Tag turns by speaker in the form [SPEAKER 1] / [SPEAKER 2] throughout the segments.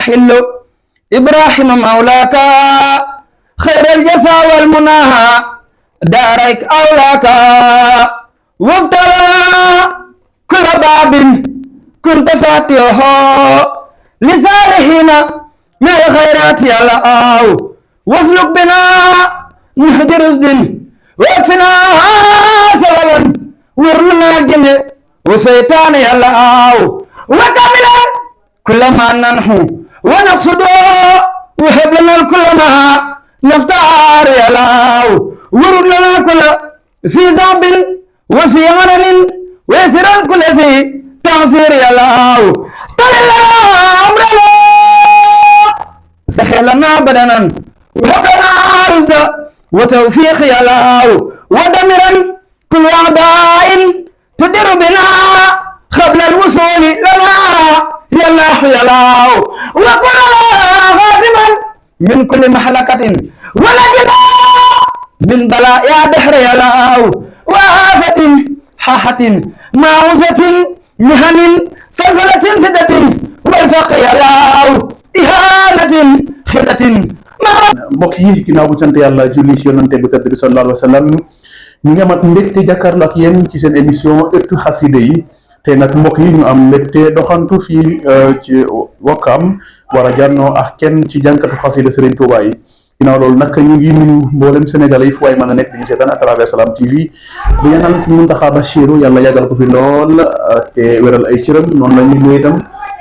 [SPEAKER 1] حل إبراهيم مولاك خير الجزاء والمنى دارك أولاك وافتح كل باب كنت فاتحه لصالحين من الخيرات يا الله واسلك بنا نهج رشد واكفنا سببا ورنا الجن وشيطان يا الله وكملا كل ما ننحو ونقصد وهب لنا كل ما نختار يا الله ورد لنا كل في ذنب وفي غرل ويسر كل في تعصير يا الله طل لنا امرنا سهل لنا بدنا وهب لنا رشدا وتوفيق يا الله ودمرا كل اعداء تدر بنا قبل الوصول لنا يا الله يا الله وكل غازما من كل محلكة ونجنا من بلاء يا دهر يا الله وآفة حاحة معوزة مهن سلسلة فدة والفقر يا الله إهانة خدة
[SPEAKER 2] mbokk yi ginnaaw bu sant yàlla julli ci yonante bi tedd bi sallallahu alayhi wa sallam ñu ngi amat mbégte jàkkaarloo ak yéen ci seen émission ëttu xaside yi tey nag mbokk yi ñu am mbégte doxantu fii ci Wakaam war a jànnoo ak kenn ci jànkatu xaside Serigne Touba yi ginnaaw loolu nag ñu ngi nuyu mboolem Sénégalais yi fu waay mën a nekk di ñu seetaan à travers Salam TV di ñaanal suñu Muntaxa Bachiru yàlla yàggal ko fi lool te wéral ay cëram noonu la ñuy nuyu itam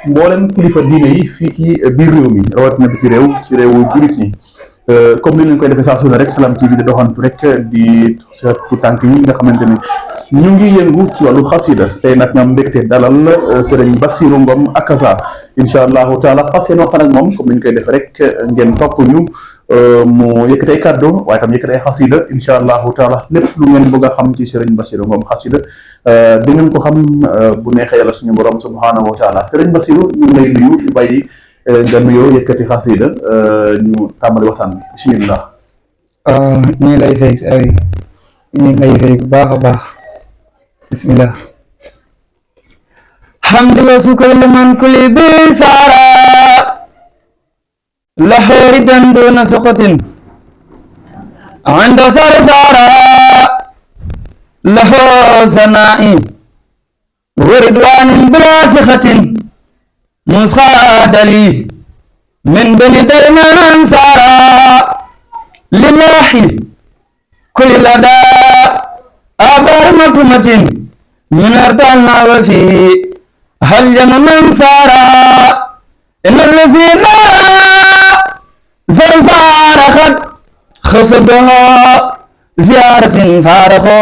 [SPEAKER 2] mboolem kilifa diine yi fii ci biir réew mi rawatina bi ci réewu jullit ñi comme ni leen koy defee saa su ne rek Salam TV di doxantu rek di seetu tànk yi nga xamante ne ñu ngi yëngu ci wàllu xasida tey nag ñoom mbégte dalal Serigne Bassirou Ngom Akassa incha allahu taala fas yéene waxtaan ak moom comme ni ñu koy defee rek ngeen topp ñu mu yëkkati ay kàddu waaye tam yëkkati ay xasida incha allahu taala lépp lu ngeen bëgg a xam ci Serigne Bassirou Ngom xasida di ngeen ko xam bu neexee yàlla suñu borom subhanahu wa taala Serigne Bassirou ñu ngi lay nuyu di bàyyi nga nuyoo yëkkati xasida ñu tàmbali waxtaan bi bismillah.
[SPEAKER 1] ñu ngi lay fay ñu ngi lay fay bu baax a baax bismillah hamdu wa sukru liman kulli bi sara lahori duna suqatin anda sarsara lahu sana'i wa ridwanin bila sikhatin مسخاد لي من بني ديمان أنصارا لله كل لدى آبار مكرمة من أرضنا وفيه هل جم من سارا إن الذين زرزار خد خصبها زيارة فارخو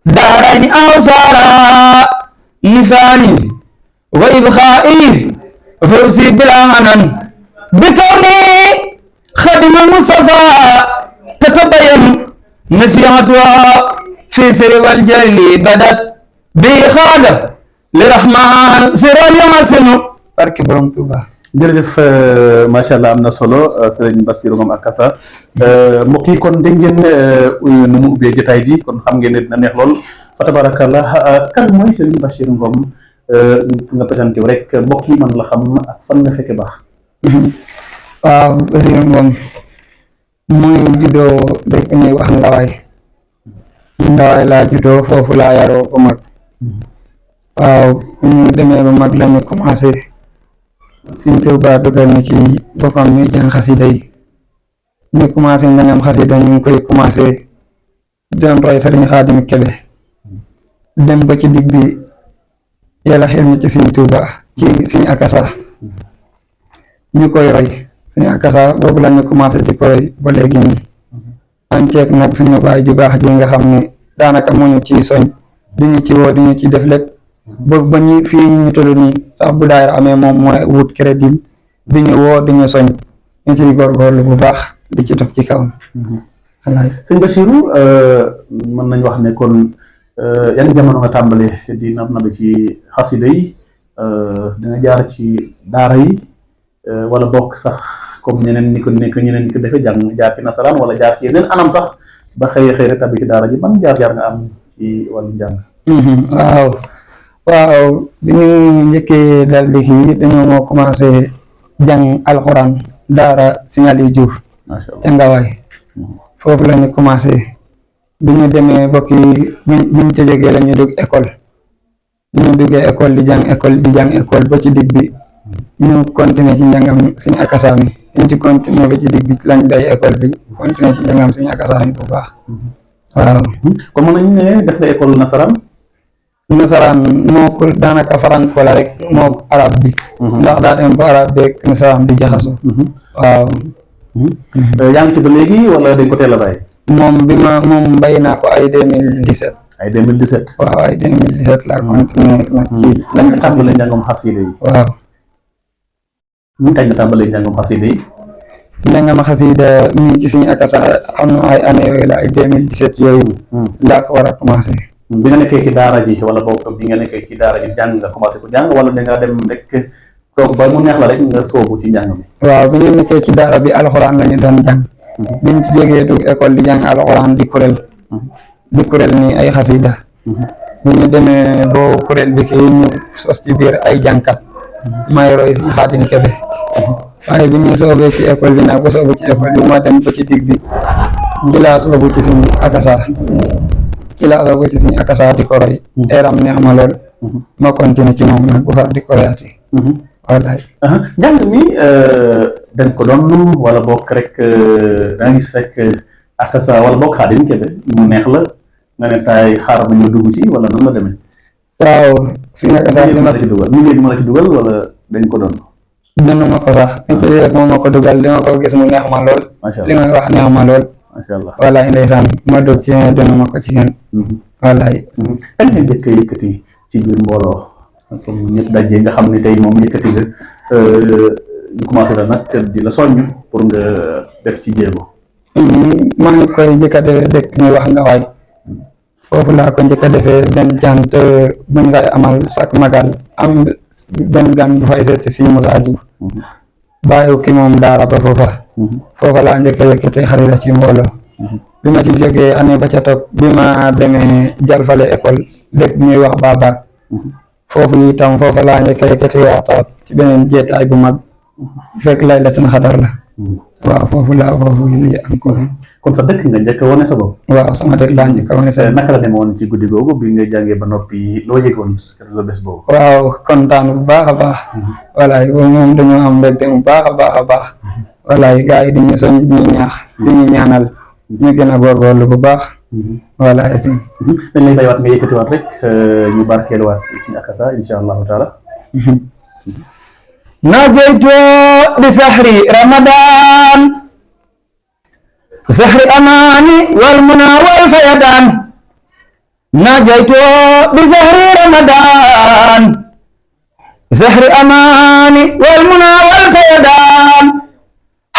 [SPEAKER 1] دارين أو سارا نفاني وإبخائي فوزي بلا منن بكوني خدم المصطفى تتبين نسيحتها في سر والجل بدت بإخادة لرحمن سر اليمسن barke borom Tuuba
[SPEAKER 2] jërëjëf macha allah am na solo Serigne Bassirou Ngom Akassa mbokk yi kon dégg ngeen nu mu ubbee jotaay bi kon xam ngeen ne dina neex lool fa tabarakallah kan mooy Serigne Bassirou Ngom nga présenté rek mbokk yi man la xam ak fan nga fekke baax.
[SPEAKER 1] waaw Bassirou Ngom mu ngi juddoo dëkk ñuy wax Ndawaay laa juddoo foofu laa yaroo ba mag waaw ñu demee ba mag la ñu commencé Sëriñ Tuubaa dugal ñu ci boppam ñuy jàng xasida yi ñu commencé njàngam xasida ñu ngi koy commencé doon roy Sëriñ Xaadim Kebe dem ba ci digg bi yàlla xel ñu ci Sëriñ Tuubaa ci Sëriñ Akassa ñu koy roy Sëriñ Akassa boobu la ñu commencé di koy ba léegi nii an ceeg nag suñu baay ju baax ji nga xam ne daanaka moo ñu ci soñ di ñu ci woo di ñu ci def lépp boobu ba ñu fii ñu toll nii sax bu daayira amee moom mooy wut crédit di ñu woo di ñu soñ ñu ciy góorgóorlu bu baax di ci topp ci kawam.
[SPEAKER 2] sëñ Bassirou mën nañ wax ne kon yan jamono nga tàmbalee di nab ci xasida yi dina jaar ci daara yi wala bokk sax comme ñeneen ñi ko ñeneen ñi ko defee jaar ci nasaraan wala jaar ci yeneen anam sax ba xëy rek tabbi ci daara ji ban jaar-jaar nga am ci wàllu njàng.
[SPEAKER 1] waaw waaw bi ñu njëkkee dal di kii dañoo commencé jàng alxuraan daara Signali Diouf
[SPEAKER 2] macha allah
[SPEAKER 1] ca Ngawaay foofu la ñu commencé bi ñu demee bokki bi ñu ca jógee la ñu dugg école bi ñu duggee école di jàng école ba ci digg bi ñu continuer ci njàngam suñu akasa mi ñu ci continuer ba ci digg bi lañ day école bi continuer ci njàngam suñu akasa mi bu baax waaw.
[SPEAKER 2] kon mën nañu ne def nga école nasaraan.
[SPEAKER 1] nasaraan moo ko daanaka faranko la rek moo arab bi ndax daa dem ba arab beeg nasaraan di jaxaso waaw.
[SPEAKER 2] yaa ngi ci ba léegi wala dañ ko teel a bàyyi.
[SPEAKER 1] moom bàyyi naa ko ay 2017.
[SPEAKER 2] ay 2017.
[SPEAKER 1] waaw ay 2017 laa continué nag ci
[SPEAKER 2] lañ nga tàmbalee njàngam xasida yi.
[SPEAKER 1] waaw.
[SPEAKER 2] kañ nga tàmbalee njàngam xasida yi.
[SPEAKER 1] njàngam xasida mi ngi ci suñu akasa am na ay année yooyu la ay 2017 yooyu laa ko war a commencé.
[SPEAKER 2] bi nga nekkee ci daara ji wala boog bi nga nekkee ci daara ji jàng nga commencé ko jàng wala da nga dem rek toog ba mu neex la rek nga soobu ci njàng mi.
[SPEAKER 1] waaw bi ñu nekkee ci daara bi alxuraan la ñu doon jàng. bi ñu ci jógee dugg école di jàng alxuraan di kuréel ni ay xasida bi ñu demee boo kuréel bi kii ñu sos ci biir ay jànkat may roy si Xaadim Kebe waaye bi ñu soobee ci école bi nag ba soobu ci école bi ma dem ba ci digg bi ci laa soobu ci suñu akasa di ko roy eram neex ma lool ma continué ci moom nag bu far di ko royaati wallaay.
[SPEAKER 2] njàng mi dañ ko doon wala bokk rek da nga gis rek akasa wala bokk Xaadim Kebe mu neex la nga ne taay xaaral ma ñu dugg ci wala noonu la demee.
[SPEAKER 1] waaw suñu akasa
[SPEAKER 2] dina la ci dugal liggéey ma la ci dugal wala dañ ko doon.
[SPEAKER 1] dund ma ko sax ñu ko rek moom ma ko dugal li ma ko gis mu neex ma lool.
[SPEAKER 2] macha allah
[SPEAKER 1] li may wax neex ma lool.
[SPEAKER 2] macha allah
[SPEAKER 1] wallaay ndeysaan ma dugg ci dund ma ko ci yéen. wallaay.
[SPEAKER 2] kañ nga njëkk a yëkkati ci biir mbooloo comme ñëpp dajee nga xam ne tey moom yëkkati nga ñu commencé la nag di la soññ pour nga def ci jéego.
[SPEAKER 1] maa ngi koy njëkk a defee dëkk ñuy wax Ngawaay foofu laa ko njëkk a defee benn jant buñ ngay amal sak magal am benn gan bu fay seet si Moussa Diouf bàyyi ki moom daara ba foofa laa njëkk a yëkkatee xarira ci mbooloo bi ma ci jógee année ba ca topp bi ma demee Jalfale école dëkk ñuy wax Babaak foofu itam foofa laa njëkk a yëkkatee waxtaan ci beneen jeetaay bu mag fekk laylatul xadar la waaw foofu lii encore.
[SPEAKER 2] kon sa dëkk nga njëkk a wane sa bopp.
[SPEAKER 1] waaw sama dëkk laa njëkk a wane sa bopp.
[SPEAKER 2] naka la demoon ci guddi googu bi nga jàngee ba noppi loo yëgoon sa bés boobu.
[SPEAKER 1] waaw kontaan bu baax a baax. walaay moom dañoo am mbégte bu baax a baax. walaay gars yi di ñu soñ di ñu ñaax di ñu ñaanal ñu gën a góorgóorlu bu baax. walaay si.
[SPEAKER 2] dañ lay bàyyiwaat nga yëkkatiwaat rek ñu barkeeluwaat ci akasa incha allahu taala.
[SPEAKER 1] ناجيت بسحر رمضان سحر أماني والمنى والفيضان ناجيت بسحر رمضان سحر أماني والمنى والفيضان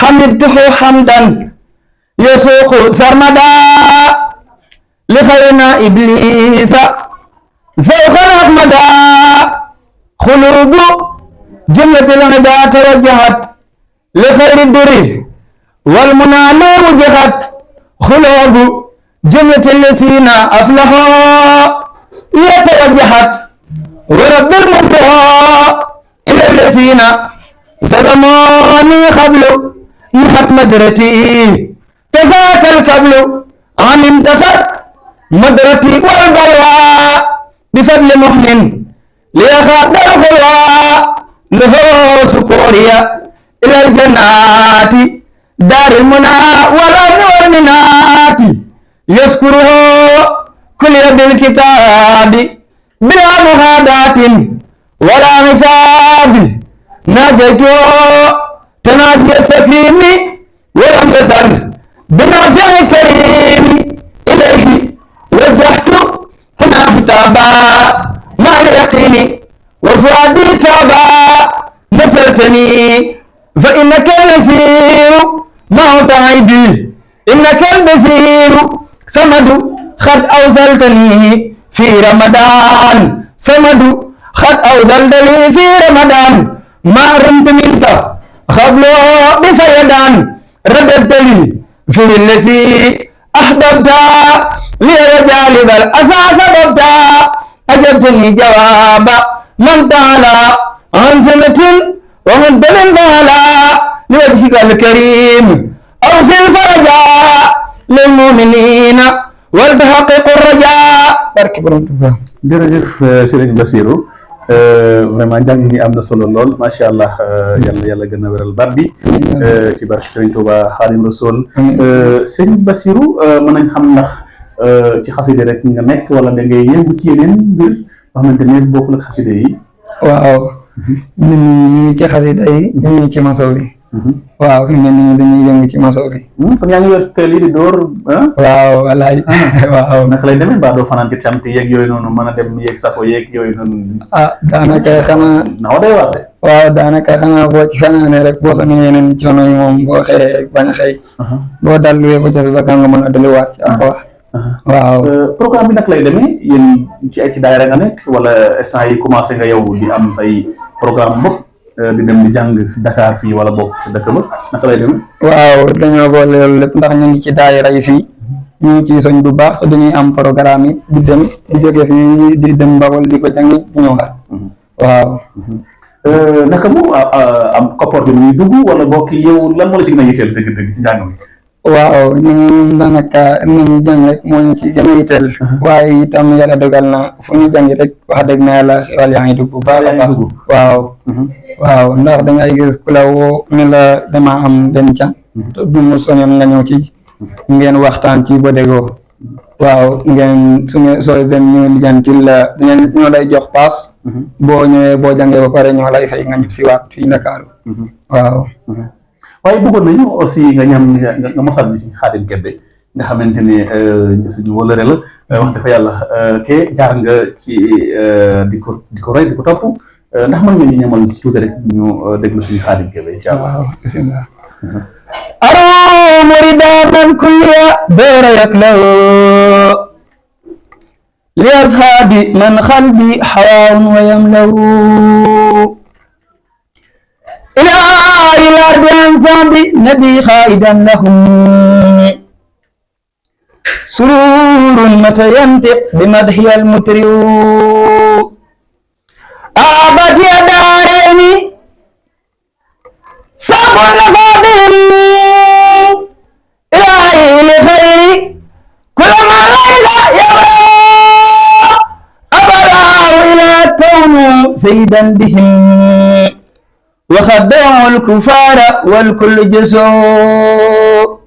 [SPEAKER 1] حمدته حمدا يسوق سرمدا لخيرنا إبليس سوقا أحمدا خلوب جملة الهدى توجهت لخير الدر والمنى نور جهت خلوب جملة الذين أفلحوا يتوجهت ورب المنتهى إلى الذين ظلموني قبل نحت مدرتي كذاك الكبل عن انتفت مدرتي والبلوى بفضل محن ليخاف الخلوى له سكوريا إلى الجنات دار المنى والأرض والمنات يذكره كل بالكتاب بلا مهادات ولا عتاب ناجيته تناجي التكريم ولم يزل بنافع كريم إليه وجهت هنا خطابا مع اليقين وفؤادي تابا نصرتني فإنك النصير موت عيبي إنك البصير صمد قد أوصلتني في رمضان صمد قد أوصلتني في رمضان ما رمت منك قبل بفيدان رددت لي في الذي أحببت لي جالب الأسى سببت أجبتني جواب من تعالى عن سنة ومن دم فعلا لوجهك الكريم أوصل فرجا للمؤمنين والتحقق الرجاء barke borom Tuuba.
[SPEAKER 2] jërëjëf Serigne Bassirou vraiment njàng mi am na solo lool macha allah yàlla gën a wéral baat bi ci barke Serigne Touba Xaadim Rasul. Serigne Bassirou mën nañ xam ndax ci xaside rek nga nekk wala da ngay yëngu ci yeneen mbir nga xamante ne bokkul ak xaside yi.
[SPEAKER 1] waaw ñun ñu ngi ci xasida yi ñu ngi ci maso bi. waaw fi mu ne nii dañuy yëngu ci maso bi.
[SPEAKER 2] kon yaa ngi yor teel yi di door.
[SPEAKER 1] waaw walaay. waaw
[SPEAKER 2] naka lay demee mbaa doo fanaan ci cant yeeg yooyu noonu mën a dem yeeg safo yeeg yooyu noonu.
[SPEAKER 1] daanaka xanaa.
[SPEAKER 2] naaw day war de.
[SPEAKER 1] waaw daanaka xanaa boo ci fanaanee rek boo sonee yeneen coono yi moom boo xëyee bañ a xëy. boo dalluwee ba ca ba nga mën a delluwaat ci ak wax. waaw
[SPEAKER 2] programme bi nag lay demee yéen ci daayira nga nekk wala instant yi commencé nga yow di am say programme bopp di dem di jàng Dakar fii wala bopp ci dëkk ba naka lay demee.
[SPEAKER 1] waaw dañoo boole loolu lépp ndax ñu ngi ci daayira yi fii ñu ngi ciy soñ bu baax dañuy am programme yi di dem di jóge fii di dem Bawol di ko jàng ñëwaat. waaw.
[SPEAKER 2] naka mu am koppar bi muy dugg wala bokk yow lan moo la ci gën a yitteel dëgg-dëgg ci njàng mi.
[SPEAKER 1] waaw ñun daanaka nañu jàng rek moo ñu ci gën a yitteel. waaye itam yàlla dogal na fu ñu jàng rek wax dëgg na yàlla xewal yaa ngi dugg bu baax a baax. waaw. waaw ndax dangay gis ku la woo ne la dama am benn can. te du mu soñoon nga ñëw ci. ngeen waxtaan ci ba déggoo. waaw ngeen soo dem ñu lijjantil la ñoo lay jox paas. boo ñëwee boo jàngee ba pare ñoo lay fay nga ñib si waat fii Ndakaaru. waaw.
[SPEAKER 2] waaye bëggoon nañu aussi nga nga mosal ni ci Xaadim Kebe nga xamante ne suñu wëlëre la wax dafa yàlla te jaar nga ci di ko roy di ko topp ndax mën nga ñu ñamal ci tuuti rek ñu déglu suñu Xaadim Kebe incha allah.
[SPEAKER 1] waaw bismillah. aro muridan kulliya beera yaklaw li ashabi man xalbi xawaan wa yamlaw إلى الأرض أنفع بالنبي خائدا لهم سرور متى ينطق بمدح المطرب أبت يا دارين صف النفاذين إلهي لخير كل من ليس يبرأ أبرأ إلى كون سيدا بهم وخدعوا الكفار والكل جسور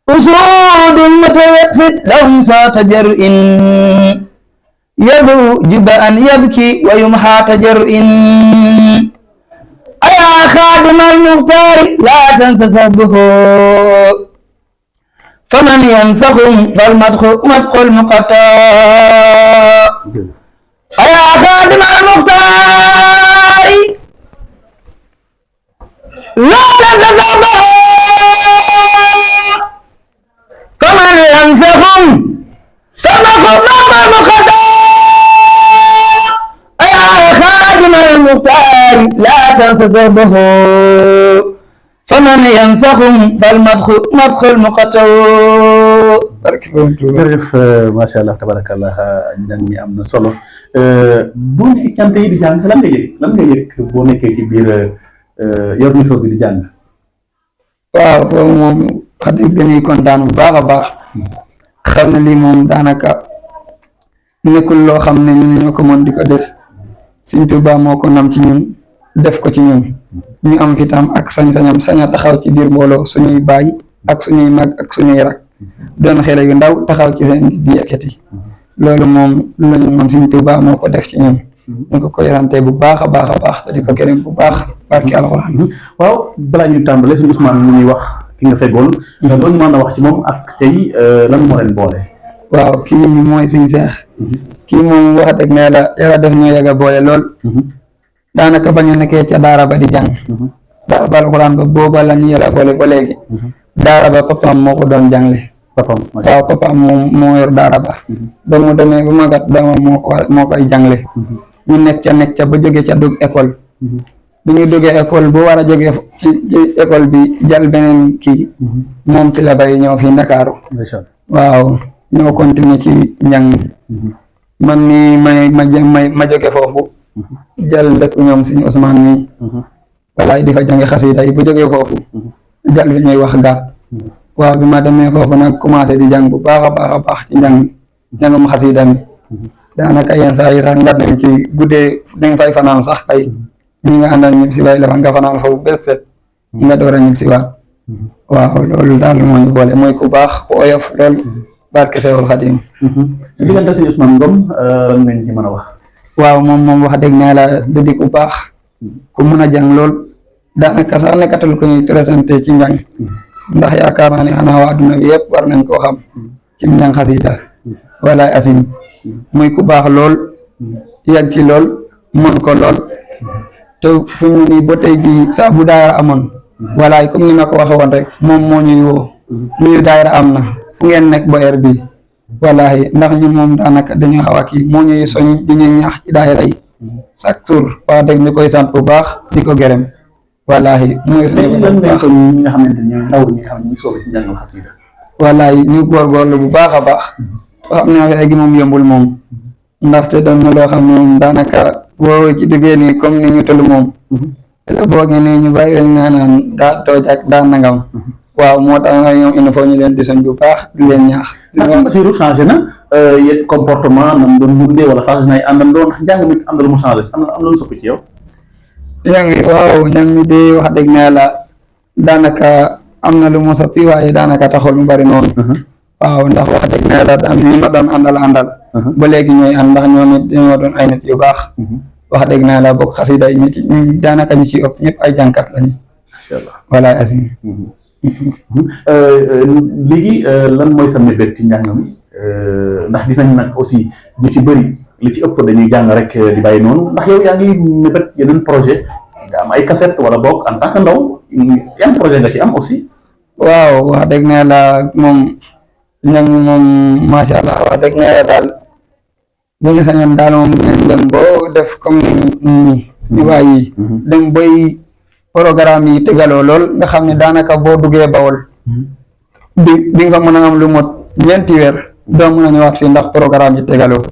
[SPEAKER 1] أسود متوقفت لهم سات جرء يدو جب أن يبكي ويمحى تجرء أيا خادم المختار لا تنس سبه فمن ينسخهم فالمدخ المقطع أيا خادم المختار لا تنسبه فمن ينسخهم فالمدخل المقطع أيا خادم المختار لا تنسبه فمن ينسخهم فالمدخل المقطع.
[SPEAKER 2] jërëjëf macha allah tabarakallah njàng mi am na solo boo nekkee cant yi di jàng lan nga yëg boo nekkee ci biir yor micro bi di jàng.
[SPEAKER 1] waaw boobu moom wax dëgg dañuy kontaan bu baax a baax xam ne lii moom daanaka nekkul loo xam ne ñun ñoo ko mën di ko def Sëñ Tuubaa moo ko nam ci ñun def ko ci ñun ñu am fi tam ak sañ-sañam saña taxaw ci biir mbooloo suñuy baay ak suñuy mag ak suñuy rak doon xale yu ndaw taxaw ci seen di yëkkati loolu moom lañu moom Sëñ Tuubaa moo ko def ci ñun ñu ko koy sante bu baax a baax a baax te di ko gërëm bu baax barki alxuraan.
[SPEAKER 2] waaw balaa ñuy tàmbale suñu Ousmane mu ñuy wax ki nga feggool doo ñu mën a wax ci moom ak tey lan moo leen boole.
[SPEAKER 1] waaw kii mooy Sëñ Seex kii moom wax dëgg ne la yàlla def ñu yàgg a boole lool daanaka ba ñu nekkee ca daara ba di jàng daara ba alxuraan ba booba la ñu yàlla boole ba léegi daara ba papaam moo ko doon jàngle waaw papaam moo yor daara ba ba mu demee ba magat doomam moo koy jàngle ñu nekk ca ba jóge ca dugg école bi ñu duggee école bu war a jóge ci école bi jël beneen kii moom ci la bay ñëw fii Ndakaaru waaw ñoo continuer ci njàng man mi ma jóge foofu jël dëkk ñoom Sëñ Ousmane mi walaay di fa jàngi xasida yi bu jógee foofu jël fi ñuy wax gaat waaw bi ma demee foofu nag commencé di jàng bu baax a baax ci njàngum xasida mi daanaka yenn saa yi sax nga dem ci guddee danga fay fanaan sax kay ñi nga àndal ñib si waay la fa nga fanaan foofu bët set nga door a ñib si waat waaw loolu daal moo ñu boole mooy ku baax ku oyof lool barke Seexul Xadim
[SPEAKER 2] si diggante Sëñ Ousmane Ngom lan ngeen ci mën a wax
[SPEAKER 1] waaw moom wax dëgg naa la di ku baax ku mën a jàng lool daanaka sax nekkatul ko ñuy présenté ci njàng ndax yaakaar naa ne xanaa waa adduna bi yëpp war nañ koo xam ci njàng xasida walaay asim muy ku baax lool yàgg ci lool mën ko lool te fu ñu nii ba tey jii saa bu daayira amoon walaay comme ni ma ko waxe woon rek moom moo ñuy woo nuyu daayira am na fu ngeen nekk ba heure bii walaay ndax ñun moom daanaka dañu xaw a kii moo ñuy soñ di ñuy ñaax ci daayira yi chaque jour wax dëgg ñu koy sant bu baax di ko gërëm walaay muy suñu
[SPEAKER 2] lan ngay soñ ñi nga xamante ne ndaw ñi nga xam ne ñu soobu ci njàngal xasida
[SPEAKER 1] walaay ñu góorgóorlu bu baax a baax xam ne affaire gi moom yombul moom ndaxte doon na loo xam ne moom daanaka boo ci duggee nii comme ni ñu toll moom te boo génnee ñu bàyyi dañ naan daa tooj ak daa nangam waaw moo tax nga ñoom il faut ñu leen di soñ bu baax di leen ñaax
[SPEAKER 2] Basiru changé na yéen comportement nam doon dundee wala changé na ay àndandoo ndax njàng mi am na lu mu changé am na lu soppi ci yow
[SPEAKER 1] waaw njàng mi di wax dëgg na yàlla daanaka am na lu mu soppi waaye daanaka taxul mu bari noonu waaw ndax wax dëgg na yàlla ñi ma doon àndal ba léegi ñooy ànd ndax ñoom it dañoo doon ay nit yu baax wax dëgg na yàlla bokk xasida yi ñu daanaka ñu ci ëpp ñëpp ay jànkat lañu
[SPEAKER 2] macha allah
[SPEAKER 1] walaay asim
[SPEAKER 2] léegi lan mooy sa mébét ci njàng mi ndax gis nañ nag aussi ñu ci bëri li ci ëpp dañuy jàng rek di bàyyi noonu ndax yow yaa ngi mébét yeneen projet nga am ay cassette wala boog en tant que ndaw yan projet nga ci am aussi
[SPEAKER 1] waaw wax dëgg na yàlla moom njàng moom macha allah wax dëgg na yàlla daal bu ñu sañoon daal moom dinañ dem boo def comme ni suñu waay yi dem boy programme yi tegaloo lool nga xam ne daanaka boo duggee Bawol di nga mën a am lu mot ñeenti weer doo mën a ñëwaat fii ndax programme yi tegaloo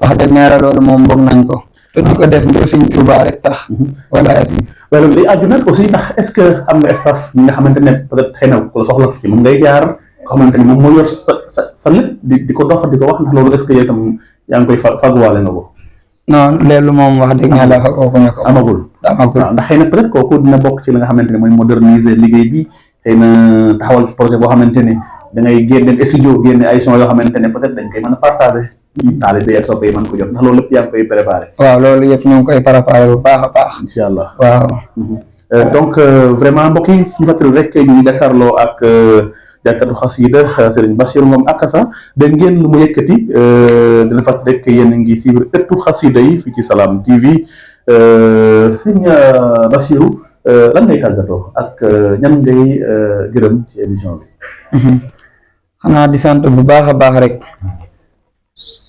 [SPEAKER 1] wax dëgg neera loolu moom bëgg nañ ko te di ko def ngir Sëñ Tuubaa rek tax wala asi
[SPEAKER 2] loolu li aju nag aussi ndax est-ce que am nga staff ñi nga xamante ne peut-être xëy na ku la soxla ci moom ngay jaar ko xamante ne moom moo yor sa lépp di ko dox di ko wax ndax loolu est-ce que yow itam yaa ngi koy fagwaale nga ko
[SPEAKER 1] non leelu moom wax dëgg yàlla fa kooku ne ko
[SPEAKER 2] amagul waaw ndax xëy na peut-être kooku dina bokk ci li nga xamante ne mooy moderniser liggéey bi xëy na taxawal ci projet boo xamante ne da ngay génne studio génne ay son yoo xamante ne peut-être dañ koy mën a partager taalibe yi ak soppe yi mën ko jot ndax loolu lépp yaa ngi koy préparé
[SPEAKER 1] waaw loolu yëpp ñu ngi koy préparé bu baax a baax
[SPEAKER 2] incha allah
[SPEAKER 1] waaw
[SPEAKER 2] donc vraiment mbokk yi ñu fàttali rek ñu ngi jàkkaarloo ak jàkkatu xasida Serigne Bassirou Ngom Akassa dégg ngeen lu mu yëkkati dina fàttali rek yéen a ngi suivre ëttu xasida yi fii ci Salam TV Serigne Bassirou lan ngay tàggatoo ak ñan ngay gërëm ci émission bi
[SPEAKER 1] xanaa di sant bu baax a baax rek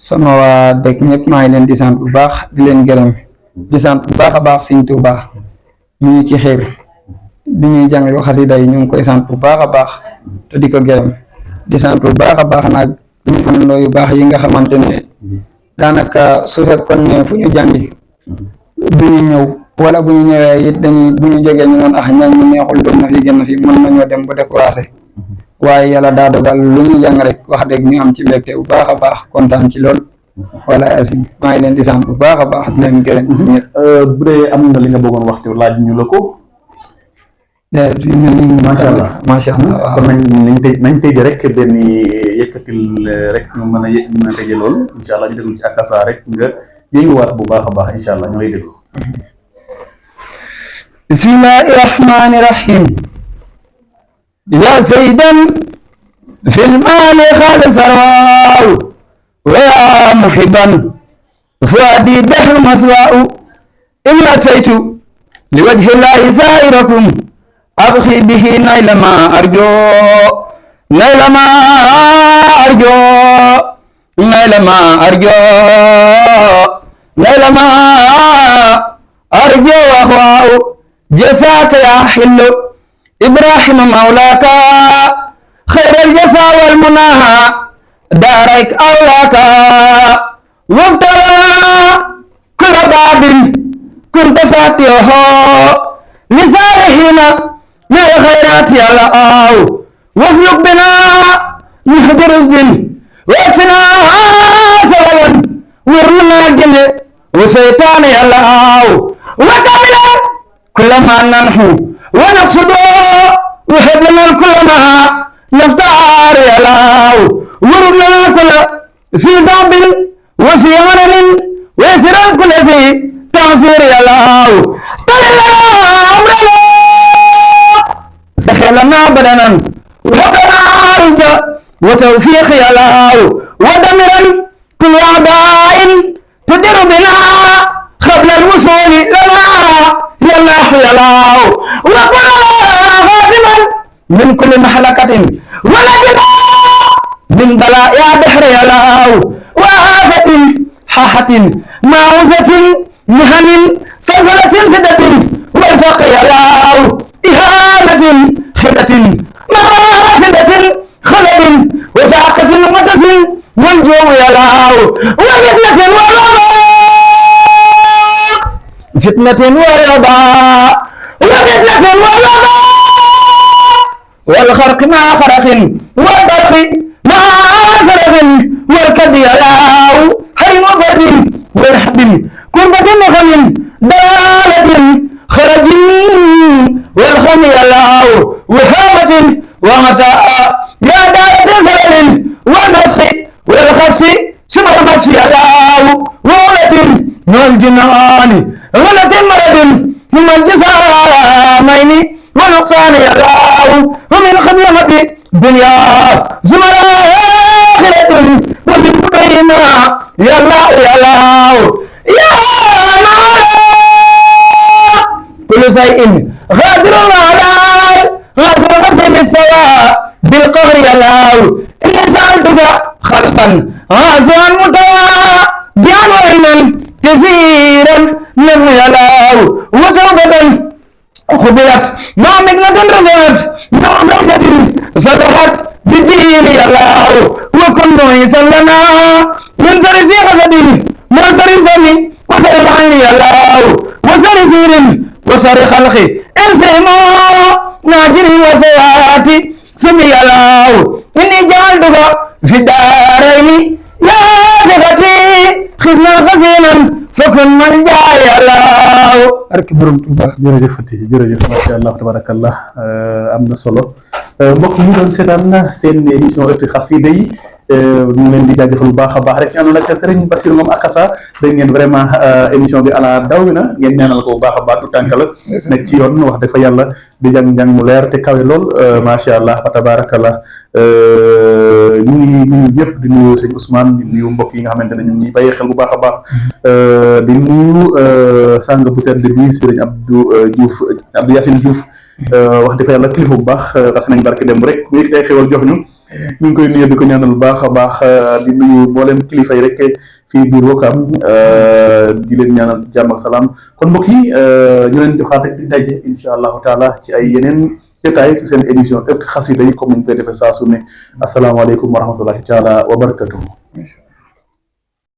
[SPEAKER 1] sama waa dëkk ñëpp maa ngi leen di sant bu baax di leen gërëm di sant bu baax a baax Sëñ Tuubaa ñu ngi ci xeer di ñuy jàngal xasida yi ñu ngi koy sant bu baax a baax te di ko gërëm di sant bu baax a baax nag ñu àndandoo yu baax yi nga xamante ne daanaka su fekkoon ne fu ñu jàngi du ñu ñëw wala bu ñu ñëwee it dañuy bu ñu jógee ñu noon ñaan ñu neexul doon na fi génn fi mën nañoo dem ba découragé waaye yàlla daa dogal lu ñu jàng rek wax dëgg ñu am ci mbégte bu baax a baax kontaan ci lool wala asi maa ngi leen di sant bu baax a baax di leen gërëm
[SPEAKER 2] bu dee am na li nga bëggoon waxtu laaj ñu la ko
[SPEAKER 1] macha allah macha allah
[SPEAKER 2] kon nañ tëj rek benn yëkkatil rek ñu mën a tëjee loolu incha allah ñu déglu ci Akassa rek nga yënguwaat bu baax a baax incha allah ñu lay déglu
[SPEAKER 1] bismillahi rahmani rahim يا سيدا في المال خالص رواه ويا محبا فؤادي بحر مسواء إن أتيت لوجه الله زائركم أبخي به نيل ما أرجو نيل ما أرجو نيل ما أرجو نيل ما أرجو أخواه جزاك يا حلو إبراهيم مولاك خير الجزاء والمنى دارك أولاك وافتح لنا كل باب كنت فاتحه لصالحين من الخيرات يا الله واسلك بنا نهج رشد واكفنا سببا ورنا الجن وشيطان يا الله وكمل كل ما ننحو ونقصد وهب لنا كل ما نفتار يا الله ورب لنا كل في ذنب وفي غنم ويسر كل في تعصير يا الله طلع لنا عمرنا سخر لنا بدنا وهب لنا رزقا وتوفيق يا الله ودمرا كل أعداء تدر بنا قبل الوصول لنا يا الله يا الله وكل خاتما من كل محلكة ونجنا من بلاء يا بحر يا الله وآفة حاحة معوزة مهن سلسلة فدة والفقر يا الله إهانة خدة مافدة خلد وساقة ومتس والجو يا الله وفتنة والوباء فتنة والوباء وفتنة والوباء والخرق مع خرق والبرق مع فرق والكد يا الله حي وبرد والحب كربة وخم دالة خرج والخم يا الله وهامة ومتاع يا دالة زلل والنفخ والخسف ثم الخسف يا الله وولة من الجنان ولة مرض من الجسامين ونقصان يا الله ومن خدمة الدنيا زمر آخرة ومن فقرنا يا الله يا الله يا الله كل شيء غادر على غادر غادر بالسواء بالقهر يا الله إن سألتك خلقا عازوا متوى بعلما كثيرا من يا الله وتوبة خبرت مع مكنة رفعت مع زوجة صدقت بالدين يا الله وكل عيسى لنا من سر ذي حسد من سر الفم وسر العين يا الله وسر سير وسر خلق الفهم ناجر وسيات سمي يا الله إني جعلتك في الدارين يا ثقتي خزنا خزينا فكن من جاء يا الله أركب رمتوبة
[SPEAKER 2] jërëjëf masha Allah tabarakallah am na solo mbokk yi doon seetaan seen émission ëttu xasida yi ñu ngi leen di jaajëfal bu baax a baax rek ñu àndoon ak Serigne Bassirou Ngom Akassa dégg ngeen vraiment émission bi ala daw bi na ngeen ñaanal ko bu baax a baax tu tànk la nekk ci yoon wax dafa yàlla di jàng mu leer te kawe lool masha Allah fa tabarakallah ñu ngi nuyu ñëpp di nuyu sëñ Ousmane di nuyu mbokk yi nga xamante ne ñu ngi bàyyi xel bu baax a baax di nuyu sang bu tedd bi Serigne Abdou Yassine Diouf wax dëgg yàlla kilifa bu baax ras nañ barke dem rek bu yëkkatee xewal jox ñu ngi koy nuyu di ko ñaanal bu baax a baax di nuyu mboolem kilifa yi rek fii biir Wakaam di leen ñaanal jàmm ak salaam kon mbokk yi ñu leen joxaat rek di daje incha allahu taala ci ay yeneen détails ci seen émission ëttu xasida yi comme ni ñu koy defee saa su ne asalaamaaleykum wa rahmatullahi taala wa barakatuhu